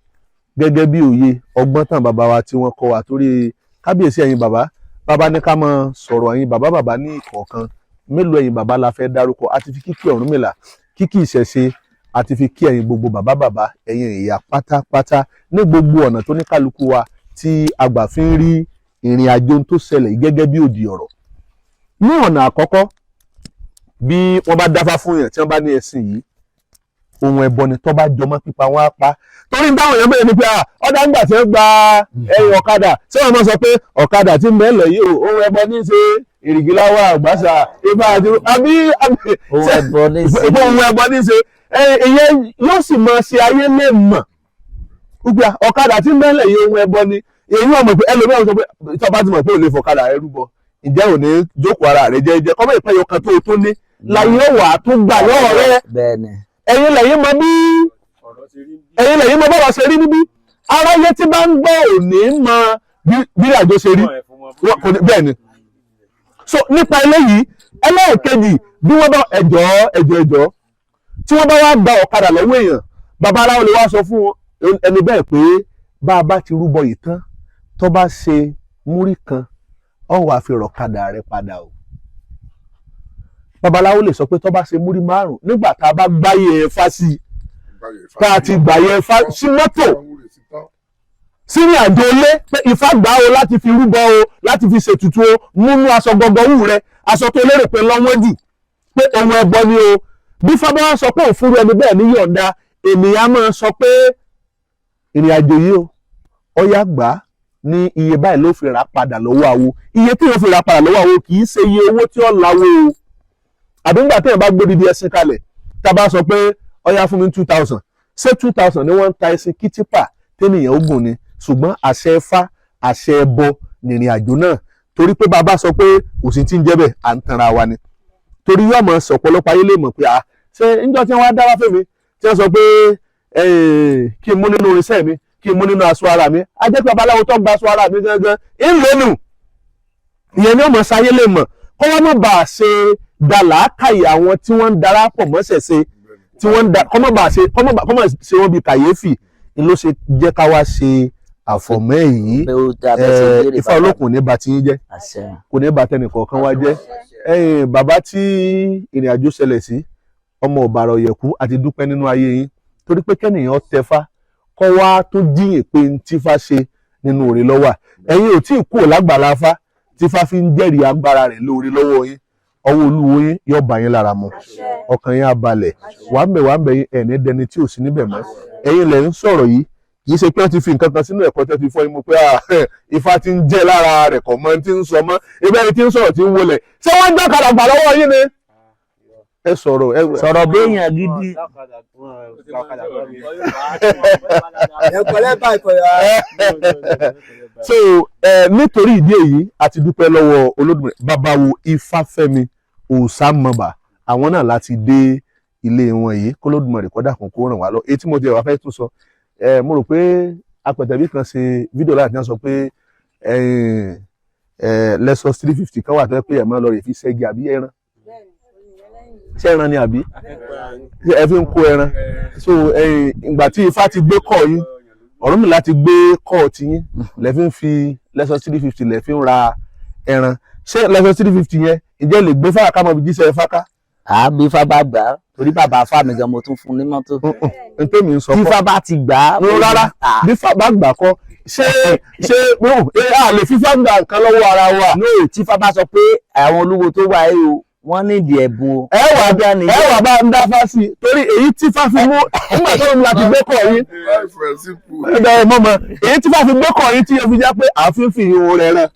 A: gẹ́gẹ́ bí òye ọgbọ́n tàn bàbá wa tí wọ́n kọ́ wa, torí kábíyèsí ẹ̀yin bàbá bàbá ní ká máa sọ̀rọ̀ ẹ̀yin bàbá bàbá ní ìkọ̀ọ̀kan. Mélòó ẹ̀yin bàbá la fẹ́ dárúkọ? Àti fi kíkí Ọ̀rúnmìlà, kíkí ìṣẹ̀ṣe, àti fi kí ẹ̀yin gbogbo bàbá bàbá, ẹ̀yin ìyá pátápátá, ní gbogbo ọ̀nà tó ní kálukú wa tí àgbà fi ń rí ìrìn àjò tó ṣẹlẹ̀ yìí gẹ́gẹ́ bí òdì ọ̀rọ̀. Ní ọ̀nà àkọ́kọ́, bí wọ́n bá dáfá fún yàn, tí wọ́n bá ní ẹ̀sìn yìí ohun ẹbọ ni, tó bá jọmọ́ pípa, wọn á pa. Torí táwọn èèyàn bẹ̀rẹ̀ ni pé ọ̀dà ńgbà tí wọ́n gba ẹyìn ọ̀kadà, ṣé wọ́n máa sọ pé ọ̀kadà tí ń bẹ́ẹ̀ lọ yìí o, ohun ẹbọ ní í ṣe èrìgìláwà àgbàṣà ifá àti àbí
B: Ohun ẹbọ ní í ṣe.
A: Ohun ẹbọ ní í ṣe, ìyẹn yóò sì máa ṣe ayé lè mọ̀ wípé ọ̀kadà tí ń bẹ́ẹ̀ lẹ̀ yìí ohun ẹbọ ni. Èyí wọ́n mọ̀ pé ẹlòmíràn sọ pé tó bá ti mọ̀ pé ò lè fọ̀kadà rẹ rúbọ, ǹjẹ́ ò ní jókòó ara rẹ jẹ́jẹ́ kọ́mọ̀ ìpẹ́yọ kan tó o tún ní láyé wà á tún gbà lọ́wọ́ rẹ?
B: Bẹ́ẹ̀ ni.
A: Ẹ̀yin lẹ́yìn mọ̀ bí, ẹ̀yin lẹ́yìn mọ̀ bọ́rọ̀ ṣe rí níbí.
G: Aráyé tí bá ń gbọ́ òní mọ bí ìrìnàjò ṣe rí. Kò ní- Bẹ́ẹ̀ ni. So nípa eléyìí, ẹlẹ́ẹ̀kejì, bí wọ́n bá ẹjọ́ ẹjọ́ ẹjọ́ tí wọ́n bá wá gba ọ̀kadà lọ́wọ́ èèyàn, babaláwo lè wá sọ fún ẹni bẹ́ẹ̀ pé bá a bá ti rúbọ yìí tán, tó bá ṣe múrí kan, ó wàá fi rọ̀kadà rẹ padà o. Babaláwo lè sọ pé tó bá ṣe múrí 5, nígbà tá a bá gbáyé ẹ̀fá sí i, tá a ti gbàyẹ ẹ̀fá sí mọ́tò, sínú àjò ilé, pé Ifá gbà o láti fi rúbọ o, láti fi ṣètùtù o, múnú aṣọ gbọgbọwù rẹ, aṣọ tó lérò pé lọ́wọ́ jù, pé ohun ẹbọ ni o. Bí Ifá bá wá sọ pé òun fúnru ẹni bẹ́ẹ̀ ní yọ̀ǹda, ènìyàn máa sọ pé ìrìn àjò yìí o, ọyá gbà á ní iye báyìí ló fi rà padà lọ́wọ́ àwo. Iye tí yóò fi rà padà lọ́wọ́ àwo kì í ṣe iye owó tí ó láwo o. Àbí nígbà téèyàn bá gbódìdí ẹṣin kalẹ̀, tá a bá sọ pé ọyá fún mi 2,000, ṣé 2,000 ni wọ́n ń ta ẹṣin kìtìpà tẹ́nìyàn ogun ni? Ṣùgbọ́n àṣẹ Ifá, àṣẹ ẹbọ nìrìn àjò náà, torí pé bàbá sọ pé kò sí ti ń jẹ́ bẹ́ẹ̀, à ń tanra wa ni. Torí yóò mọ̀ sọ̀pọ̀lọpọ̀ ayé lè mọ̀ pé à ṣé níjọ́ tí wọ́n á dá wá fèmí, tí wọ́n sọ pé kí n mú nínú irinṣẹ́ mi, kí n mú nínú aṣọ ara mi, á jẹ́ pé babaláwo tó gba aṣọ ara mi gangan ń lónù. Ìyẹn ni ó mọ̀ sáyé lè mọ̀ kó wọ́n mọ̀ bá a ṣe da làákàyè àwọn tí wọ́n ń darapọ̀ mọ́sẹ̀ṣe, tí wọ́n ń da kọ́ mọ̀ bá a ṣe kọ́ mọ̀ ṣe wọ́n bíi kàyéfì ni ló ṣe jẹ́ ká wá ṣe àfọ̀mọ́ èyí.
B: Pé ó dáa bẹ́ẹ̀ ṣe béèrè.
G: Ifá olókùn ní ba ti yín jẹ́,
B: Àṣẹ.
G: kò ní ba tẹnìkọ̀ọ̀kan wá jẹ́. Ẹ̀yin bàbá tí ìrìn àjò ṣẹlẹ̀ sí, ọmọ ọ̀bàrà ọ̀yẹ̀kú, àti dúpẹ́ nínú ayé yín, torí pé kẹ́nìyàn tẹfá kọ́ wá tó jíyìn pé ń tífá ṣe nínú òrè lọ́wà. Ẹ̀yin ò tí ì kúrò lágbàlá Ifá tífá fi ń jẹ́rìí agbára rẹ̀ lóore lọ́wọ́ yín. Ọwọ́ olúwo yín yóò bá yín lára mu, ọkàn yín á balẹ̀. Wàá ń bẹ̀, wàá ń bẹ̀ yín, ẹ̀ ní dẹni tí ò sí níbẹ̀ mọ́. Ẹ̀yin lẹ̀ ń sọ̀rọ̀ yìí, kì í ṣe pé wọ́n ti fi nǹkan kan sínú ẹ̀kọ́ tó ti fọ́ imú pé Ifá ti ń jẹ́ lára rẹ̀, kọ̀ mọ́ ti ń sọ mọ́ ibẹ̀ ẹni tí ń sọ̀rọ̀ ti ń wọlẹ̀. Ṣé wọ́n gbọ́ kadà gbà lọ́wọ́ yín ni? Ẹ sọ̀rọ̀ ẹ.
B: Sọ̀rọ̀ béèyàn gidi.
C: Ẹ̀kọ́ lẹ́bàá ìkọ̀yà.
G: So nítorí ìdí èyí, a ti dúpẹ́ lọ́wọ́ Olódùmarè. Bàbá wo Ifáfẹ́mi Òòṣàmọ̀bà, àwọn náà láti dé ilé wọn yìí. Kólódùmarè kó dákun kó ràn wá lọ. Èyí tí mo ti wá fẹ́ tún sọ, mo rò pé apẹ̀tẹ̀bí kan ṣe fídíò láti náà sọ pé Lexus 350 kan wà tó yẹ pé ẹ̀ máa lọ rè fi ṣẹ́gi àbí ẹran, ṣé ẹran ni àbí ẹ fi ń kó ẹran. So ìgbà tí Ifá ti gbé kọ́ yín, Ọ̀rúnmìlà ti gbé kọ́ ti yín, lẹ fi ń fi Lexus 350 lẹ fi ń ra ẹran. Ṣé Lexus 350 yẹn, ìjẹ́ lè gbé fáwọn ká mọ̀ bí jíṣẹ́ Ifá ká?
B: Àbí Ifá bá gbà á, torí bàbá Ifá mi gan mo tún fún ní mọ́tò.
G: N tèmi ń sọ
B: Tí
G: kọ́.
B: Ifá bá ti gbà á.
G: No, rárá. Bí Ifá bá gbà kọ́, ṣé no, a lè fífá gba nǹkan lọ́wọ́ ara wa.
B: No, tí Ifá bá sọ pé àwọn olúwo tó wà yìí o, wọ́n nídìí ẹ̀bùn o.
G: Ẹ wà
B: Bíá ni
G: ẹ wà bá ń dá fásì, torí èyí tí Ifá fi mú nígbà tó ń láti gbé kọ̀ yín, ẹ mọ̀ mọ̀ èyí tí Ifá fi gbé kọ̀ yín tí yóò fi jẹ́ pé àfin fi ihò rẹ̀ rẹ̀,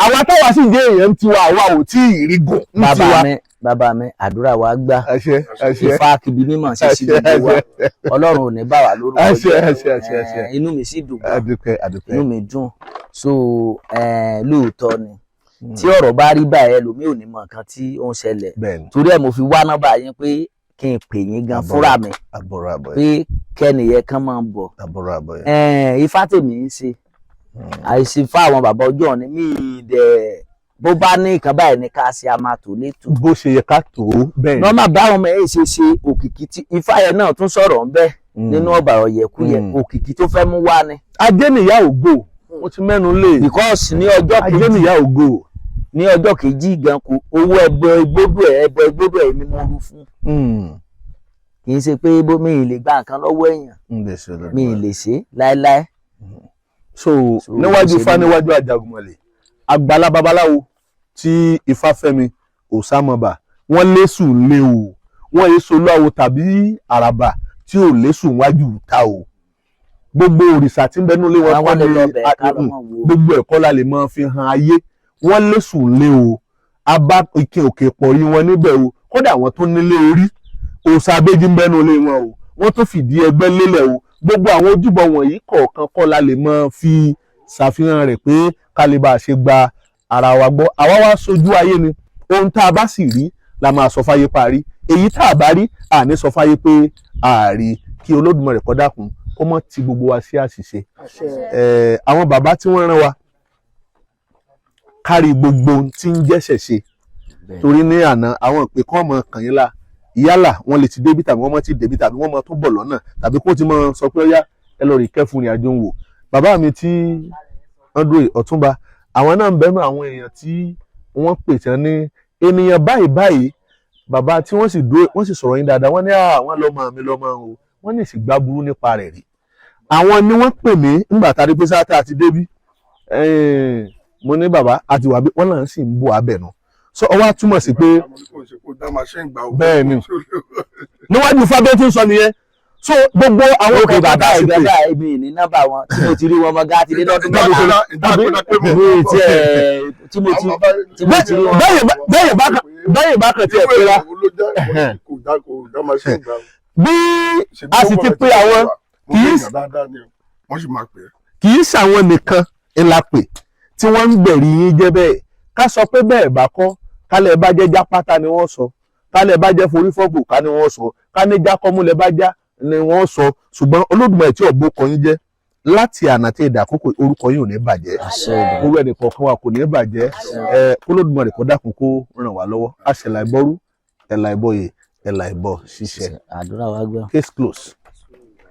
G: àwa táwa sì jẹ́ èèyàn ń tiwa, àwa ò tí ì rí gùn ń
B: Bàbá
G: tiwa.
B: mi, bàbá mi, àdúrà wa gbà.
G: Ẹ ṣé, ẹ ṣé.
B: Ifá kìbí mímọ̀ ṣe sí gbogbo wa. Ọlọ́run ò ní bà wá lórúkọ
G: Ẹ ṣé,
B: jẹ́.
G: ẹ ṣé, ẹ ṣé, ẹ ṣé.
B: Inú mi sì dùn gan.
G: Adúpẹ́, adúpẹ́.
B: Inú mi dùn. So lóòótọ́ ni, tí ọ̀rọ̀ bá rí báyìí, ẹlòmíì ò ní mọ nǹkan tí ó ń ṣẹlẹ̀.
G: Bẹ́ẹ̀ni.
B: Torí ẹ̀ mo fi wá nọ́mbà yín pé kí n pè yín gan fúnra mi
G: Àbọ̀rọ̀ àbọ̀.
B: pé kẹ́nìyẹn kan máa ń bọ̀.
G: Àbọ̀rọ̀ àbọ̀.
B: Ifá tèmi ń ṣe, àìsí fún àwọn bàbá ọjọ́ òní mi dẹ̀, bó bá ní nǹkan báyìí ní ká ṣe, a máa tò létò.
G: Bó ṣe yẹ ká tó bẹ́ẹ̀ ni.
B: Nọ́mà báwọn ọmọ ẹ̀ ṣe ṣe òkìkí tí Ifá yẹn náà tún sọ̀rọ̀ ńbẹ́ nínú ọ̀bàrọ̀ yẹ̀kú yẹn, òkìkí tó fẹ́ mú wá ni.
G: Ajé nìyá ògo, mo ti mẹ́nu lé.
B: Because ní ọjọ́
G: Ajé
B: kejì
G: nìyá ògo.
B: ní ọjọ́ kejì gan kò owó ẹbọ igbódò ẹ, ẹbọ igbódò ẹ ni mo rú fún. Kì í ṣe pé bó mi ì lè gba nǹkan lọ́wọ́ èèyàn, mi ì lè ṣe láéláé.
G: So
B: So,
G: níwájú
B: ṣe
G: Ifá,
B: ní-
G: níwájú Àjàgùnmọ̀lẹ̀, àgbàlá babaláwo tí Ifáfẹ́mi Òòṣàmọ̀bà, wọ́n lésù lé o. Wọ́n yé solúawo tàbí àràbà tí ò lésù wájú ta o. Gbogbo òrìṣà tí ń bẹ nílé wọn
B: Àwọn
G: kọ́
B: lè
G: ni
B: lọ bẹ̀ ká lọ mọ̀ wo.
G: Gbogbo ẹ̀kọ́ la lè máa fi hàn ayé. Wọ́n lésù lé o, abá ike òkè pọ̀ rí wọn níbẹ̀ o. Kódà àwọn tó nílé orí òòṣà abéjì ń bẹ́nu ilé wọn o, wọ́n tó fìdí ẹgbẹ́ lélẹ̀ o. Gbogbo àwọn ojúbọ wọ̀nyí kọ̀ọ̀kan kọ́ la lè máa fi ṣàfihàn rẹ̀ pé ká lè bá a ṣe gba ara wa gbọ́. Àwa wá sojú ayé ni. Ohun tá a bá sì rí la máa sọ fáyé parí, èyí tá a bá rí, àní sọ fáyé pé ààrí. Kí Olódùmarè kó dákun. kó mọ́ ti gbogbo wa sí àṣìṣe.
C: Àṣẹ.
G: Àwọn bàbá tí wọ́n rán wa kárí gbogbo ohun tí ń jẹ́sẹ̀ ṣe, torí ní àná àwọn ìpè kan mọ̀ kàn yín la, yálà wọ́n lè ti débi tàbí wọ́n mọ̀ ti débi tàbí wọ́n mọ̀ tó bọ̀ lọ́nà tàbí kó ti mọ̀ sọ pé ó yá, ẹ lọ rí kẹ́fù ní àjò ń wò. Bàbá mi tí wọ́n dúró yìí, Ọ̀túnba, àwọn náà ń bẹ́nu àwọn èèyàn tí wọ́n pè tán ní ènìyàn báyìí báyìí. Bàbá tí wọ́n sì dúró, wọ́n sì sọ̀rọ̀ yín dáadáa. Wọ́n ní àwọn lọ́mọ mi lọ́mọ o, wọ́n ní ìsìgbà burú nípa rẹ̀ rí. Àwọn ni wọ́n pè mí ńgbà tá a rí pé sáà tá a ti débí. Mo ní bàbá àti wàbí wọ́n náà sì ń bọ̀ abẹ̀ nù, so ọwọ́ á túmọ̀ sí pé bẹ́ẹ̀ ni níwájú fábẹ́ tí ń sọ nìyẹn. So gbogbo àwọn
B: Ókè
G: kan
B: bàbá
G: tá a sì
B: ìgbà
G: pè
B: báyìí, mi ní nọ́mbà wọn tí mo ti rí wọn mọ gáàtì ní lọ́dún 3 mi tiẹ̀ tí mo ti rí wọn.
G: Bẹ́ẹ̀ bá kàn tiẹ̀ pera bí a sì ti pé àwọn, kì í ṣàwọn nìkan ńlá pè tí wọ́n ń gbẹ̀rí yín jẹ́ bẹ́ẹ̀. Ká sọ pé bẹ́ẹ̀ bá kọ́, kálẹ̀ bá jẹ́ jápátá ni wọ́n sọ, kálẹ̀ bá jẹ́ forífọ́gbò ká ni wọ́n sọ, ká ní jákọ́múlẹ̀ bá já ni wọ́n sọ. Ṣùgbọ́n Olódùmarè tí ọ̀bọ kọ yín jẹ́ láti àná tí ìdà àkókò, orúkọ yín ò ní bàjẹ́, orú ẹnì kọ̀ọ̀kan wa kò ní bàjẹ́. Ẹ Olódùmarè kó dákun kó ràn wá lọ́wọ́. Àṣẹ làìbọ́rú, ẹ̀là ìbọ̀yè, ẹ̀là ìbọ̀ ṣiṣẹ́.
B: Àdúrà wa gbọ́.
G: Case close.